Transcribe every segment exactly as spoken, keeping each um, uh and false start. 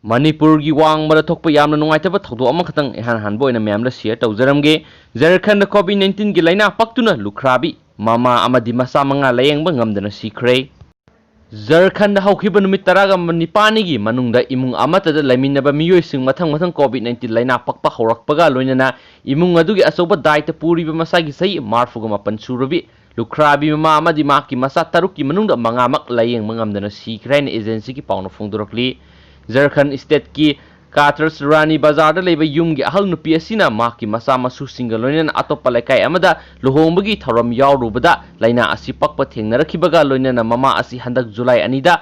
ꯃꯅꯤꯄꯨꯔꯒꯤ ꯋꯥꯡꯃꯗ ꯊꯣꯛꯄ ꯌꯥꯝꯅ ꯅꯨꯡꯉꯥꯏꯇꯕ ꯊꯧꯗꯣꯛ ꯑꯃꯈꯛꯇꯪ ꯏꯍꯥꯟ ꯍꯥꯟꯕ ꯑꯣꯏꯅ ꯃꯌꯥꯝꯗ share ꯇꯧꯖꯔꯝꯒꯦ꯫ ꯖꯔꯈꯟꯗ COVID nineteen ꯒꯤ ꯂꯥꯏꯅꯥ ꯄꯛꯇꯨꯅ ꯂꯨꯈ꯭ꯔꯥꯕꯤ ꯃꯃꯥ ꯑꯃꯗꯤ ꯃꯆꯥ ꯃꯉꯥ ꯂꯥꯌꯦꯡꯕ ꯉꯝꯗꯅ ꯁꯤꯈ꯭ꯔꯦ꯫ ꯖꯔꯈꯟꯗ ꯍꯧꯈꯤꯕ ꯅꯨꯃꯤꯠ ꯇꯔꯥꯒ ꯅꯤꯄꯥꯜꯅꯤꯒꯤ ꯃꯅꯨꯡꯗ ꯏꯃꯨꯡ ꯑꯃꯠꯇꯗ ꯂꯩꯃꯤꯟꯅꯕ ꯃꯤꯑꯣꯏꯁꯤꯡ ꯃꯊꯪ ꯃꯊꯪ COVID nineteen ꯂꯥꯏꯅꯥ ꯄꯛꯄ ꯍꯧꯔꯛꯄꯒ ꯂꯣꯏꯅꯅ ꯏꯃꯨꯡ ꯑꯗꯨꯒꯤ ꯑꯆꯧꯕ ꯗꯥꯏꯇ ꯄꯨꯔꯤꯕ ꯃꯁꯥꯒꯤ ꯆꯍꯤ ꯃꯔꯤꯐꯨꯒ ꯃꯥꯄꯟ ꯁꯨꯔꯕꯤ ꯂꯨꯈ꯭ꯔꯥꯕꯤ ꯃꯃꯥ ꯑꯃꯗꯤ ꯃꯍꯥꯛꯀꯤ ꯃꯆꯥ ꯇꯔꯨꯛꯀꯤ ꯃꯅꯨꯡꯗ ꯃꯉꯥꯃꯛ ꯂꯥꯌꯦꯡꯕ ꯉꯝꯗꯅ ꯁꯤꯈ꯭ꯔꯦ ꯍꯥꯏꯅ agency ꯒꯤ ꯄꯥꯎꯅ ꯐꯣꯡꯗꯣꯔꯛꯂꯤ꯫ ꯖꯔꯈꯟ state ꯀꯤ ꯀꯥꯇ꯭ꯔꯁ ꯔꯥꯅꯤ ꯕꯖꯥꯔꯗ ꯂꯩꯕ ꯌꯨꯝꯒꯤ ꯑꯍꯜ ꯅꯨꯄꯤ ꯑꯁꯤꯅ ꯃꯍꯥꯛꯀꯤ ꯃꯆꯥ ꯃꯁꯨꯁꯤꯡꯒ ꯂꯣꯏꯅꯅ ꯑꯇꯣꯞꯄ ꯂꯩꯀꯥꯏ ꯑꯃꯗ ꯂꯨꯍꯣꯡꯕꯒꯤ ꯊꯧꯔꯝ ꯌꯥꯎꯔꯨꯕꯗ ꯂꯥꯏꯅꯥ ꯑꯁꯤ ꯄꯛꯄ ꯊꯦꯡꯅꯔꯛꯈꯤꯕꯒ ꯂꯣꯏꯅꯅ ꯃꯃꯥ ꯑꯁꯤ ꯍꯟꯗꯛ ꯖꯨꯂꯥꯏ ꯑꯅꯤꯗ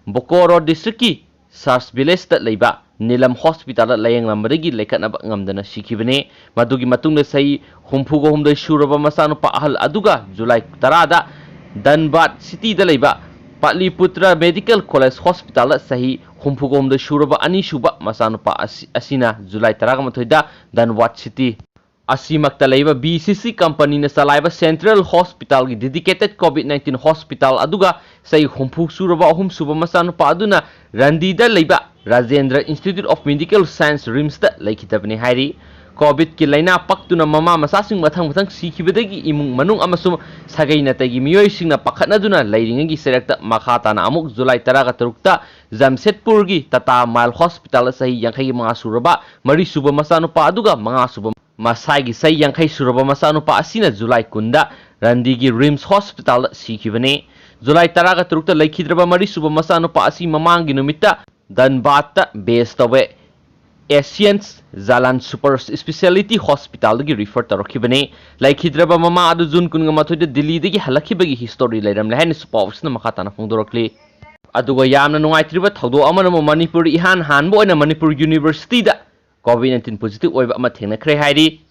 ꯕꯣꯀꯣꯔꯣ district ꯀꯤ ꯁꯥꯔꯁ village ꯇ ꯂꯩꯕ ꯅꯤꯂꯝ hospital ꯗ ꯂꯥꯌꯦꯡꯂꯝꯕꯗꯒꯤ ꯂꯩꯈꯠꯅꯕ ꯉꯝꯗꯅ ꯁꯤꯈꯤꯕꯅꯤ꯫ ꯃꯗꯨꯒꯤ ꯃꯇꯨꯡꯗ ꯆꯍꯤ ꯍꯨꯝꯐꯨꯒ ꯍꯨꯝꯗꯣꯏ ꯁꯨꯔꯕ ꯃꯆꯥꯅꯨꯄꯥ ꯑꯍꯜ ꯑꯗꯨꯒ ꯖꯨꯂꯥꯏ ꯇꯔꯥꯗ ꯙꯟꯕꯥꯗ city ꯗ ꯂꯩꯕ ꯄꯠꯂꯤꯄꯨꯇ꯭ꯔ Medical College Hospital ꯗ ꯆꯍꯤ ꯍꯨꯝꯐꯨꯒ ꯍꯨꯝꯗꯣꯏ ꯁꯨꯔꯕ ꯑꯅꯤꯁꯨꯕ ꯃꯆꯥꯅꯨꯄꯥ ꯑꯁꯤ, ꯑꯁꯤꯅ ꯖꯨꯂꯥꯏ ꯇꯔꯥꯒ ꯃꯥꯊꯣꯏꯗ ꯙꯟꯕꯥꯗ city ꯑꯁꯤꯃꯛꯇ ꯂꯩꯕ B C C company ꯅ ꯆꯂꯥꯏꯕ central hospital ꯒꯤ dedicated COVID nineteen hospital ꯑꯗꯨꯒ ꯆꯍꯤ ꯍꯨꯝꯐꯨ ꯁꯨꯔꯕ ꯑꯍꯨꯝꯁꯨꯕ ꯃꯆꯥꯅꯨꯄꯥ ꯑꯗꯨꯅ ꯔꯟꯗꯤꯗ ꯂꯩꯕ Rajendra Institute of Medical Science, RIMS ꯇ ꯂꯩꯈꯤꯗꯕꯅꯤ ꯍꯥꯏꯔꯤ꯫ COVID ꯀꯤ ꯂꯥꯏꯅꯥ ꯄꯛꯇꯨꯅ ꯃꯃꯥ ꯃꯆꯥꯁꯤꯡ ꯃꯊꯪ ꯃꯊꯪ ꯁꯤꯈꯤꯕꯗꯒꯤ ꯏꯃꯨꯡ ꯃꯅꯨꯡ ꯑꯃꯁꯨꯡ ꯁꯥꯒꯩ ꯅꯥꯇꯩꯒꯤ ꯃꯤꯑꯣꯏꯁꯤꯡꯅ ꯄꯥꯈꯠꯅꯗꯨꯅ ꯂꯩꯔꯤꯉꯩꯒꯤ ꯆꯩꯔꯛꯇ ꯃꯈꯥ ꯇꯥꯅ ꯑꯃꯨꯛ ꯖꯨꯂꯥꯏ ꯇꯔꯥꯒ ꯇꯔꯨꯛꯇ ꯖꯝꯁꯦꯗꯄꯨꯔꯒꯤ ꯇꯥꯇꯥ ꯃꯥꯏꯜ hospital ꯗ ꯆꯍꯤ ꯌꯥꯡꯈꯩ ꯃꯉꯥ ꯁꯨꯔꯕ ꯃꯔꯤꯁꯨꯕ ꯃꯆꯥꯅꯨꯄꯥ ꯑꯗꯨꯒ ꯃꯉꯥꯁꯨꯕ ꯃꯁꯥꯒꯤ ꯆꯍꯤ ꯌꯥꯡꯈꯩ ꯁꯨꯔꯕ ꯃꯆꯥꯅꯨꯄꯥ ꯑꯁꯤꯅ ꯖꯨꯂꯥꯏ ꯀꯨꯟꯗ ꯔꯟꯗꯤꯒꯤ RIMS hospital ꯗ ꯁꯤꯈꯤꯕꯅꯤ꯫ ꯖꯨꯂꯥꯏ ꯇꯔꯥꯒ ꯇꯔꯨꯛꯇ ꯂꯩꯈꯤꯗ꯭ꯔꯕ ꯃꯔꯤꯁꯨꯕ ꯃꯆꯥꯅꯨꯄꯥ ꯑꯁꯤ ꯃꯃꯥꯡꯒꯤ ꯅꯨꯃꯤꯠꯇ ꯙꯟꯕꯥꯗꯇ base ꯇꯧꯕ ꯑꯦꯁꯤꯌꯟꯁ ꯖꯥꯂꯥꯟ super speciality hospital ꯗꯒꯤ refer ꯇꯧꯔꯛꯈꯤꯕꯅꯤ꯫ ꯂꯩꯈꯤꯗ꯭ꯔꯕ ꯃꯃꯥ ꯑꯗꯨ ꯖꯨꯟ ꯀꯨꯟꯒ ꯃꯥꯊꯣꯏꯗ ꯗꯤꯜꯂꯤꯗꯒꯤ ꯍꯜꯂꯛꯈꯤꯕꯒꯤ history ꯂꯩꯔꯝꯂꯦ ꯍꯥꯏꯅꯁꯨ ꯄꯥꯎ ꯑꯁꯤꯅ ꯃꯈꯥ ꯇꯥꯅ ꯐꯣꯡꯗꯣꯔꯛꯂꯤ꯫ ꯑꯗꯨꯒ ꯌꯥꯝꯅ ꯅꯨꯡꯉꯥꯏꯇ꯭ꯔꯤꯕ ꯊꯧꯗꯣꯛ ꯑꯃꯅ ꯑꯃꯨꯛ ꯃꯅꯤꯄꯨꯔ ꯏꯍꯥꯟ ꯍꯥꯟꯕ ꯑꯣꯏꯅ ꯃꯅꯤꯄꯨꯔ university ꯗ COVID nineteen positive ꯑꯣꯏꯕ ꯑꯃ ꯊꯦꯡꯅꯈ꯭ꯔꯦ ꯍꯥꯏꯔꯤ꯫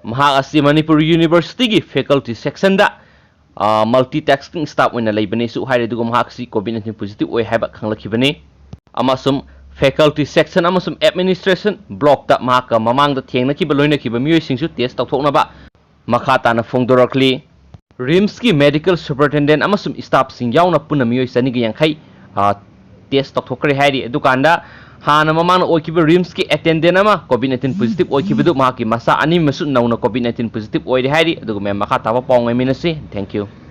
ꯃꯍꯥꯛ ꯑꯁꯤ ꯃꯅꯤꯄꯨꯔ university ꯒꯤ faculty section ꯗ, ꯑ, multitasking staff ꯑꯣꯏꯅ ꯂꯩꯕꯅꯦꯁꯨ ꯍꯥꯏꯔꯤ, ꯑꯗꯨꯒ ꯃꯍꯥꯛꯁꯤ COVID nineteen positive ꯑꯣꯏ ꯍꯥꯏꯕ ꯈꯪꯂꯛꯈꯤꯕꯅꯤ꯫ ꯑꯃꯁꯨꯡ faculty section ꯑꯃꯁꯨꯡ administration block ꯇ ꯃꯍꯥꯛꯀ ꯃꯃꯥꯡꯗ ꯊꯦꯡꯅꯈꯤꯕ ꯂꯣꯏꯅꯈꯤꯕ ꯃꯤꯑꯣꯏꯁꯤꯡꯁꯨ test ꯇꯧꯊꯣꯛꯅꯕ ꯃꯈꯥ ꯇꯥꯅ ꯐꯣꯡꯗꯣꯔꯛꯂꯤ꯫ RIMS ꯀꯤ medical superintendent ꯑꯃꯁꯨꯡ staff ꯁꯤꯡ ꯌꯥꯎꯅ ꯄꯨꯟꯅ ꯃꯤꯑꯣꯏ ꯆꯅꯤꯒ ꯌꯥꯡꯈꯩ, ꯑ, ꯇꯦꯁ ꯇꯧꯊꯣꯛꯈ꯭ꯔꯦ ꯍꯥꯏꯔꯤ꯫ ꯑꯗꯨꯀꯥꯟꯗ ꯍꯥꯟꯅ ꯃꯃꯥꯡꯗ ꯑꯣꯏꯈꯤꯕ ꯔꯤꯝꯁꯀꯤ ꯑꯦꯇꯦꯟꯗꯦꯟ ꯑꯃ ꯀꯣꯚꯤꯗ ꯅꯥꯏꯟꯇꯤꯟ ꯄꯣꯖꯤꯇꯤꯚ ꯑꯣꯏꯈꯤꯕꯗꯨ ꯃꯍꯥꯛꯀꯤ ꯃꯆꯥ ꯑꯅꯤꯃꯁꯨ ꯅꯧꯅ ꯀꯣꯚꯤꯗ ꯅꯥꯏꯟꯇꯤꯟ ꯄꯣꯖꯤꯇꯤꯚ ꯑꯣꯏꯔꯦ ꯍꯥꯏꯔꯤ꯫ ꯑꯗꯨꯒ ꯃꯌꯥꯝ ꯃꯈꯥ ꯇꯥꯕ ꯄꯥꯎ ꯉꯥꯏꯃꯤꯟꯅꯁꯤ꯫ Thank you꯫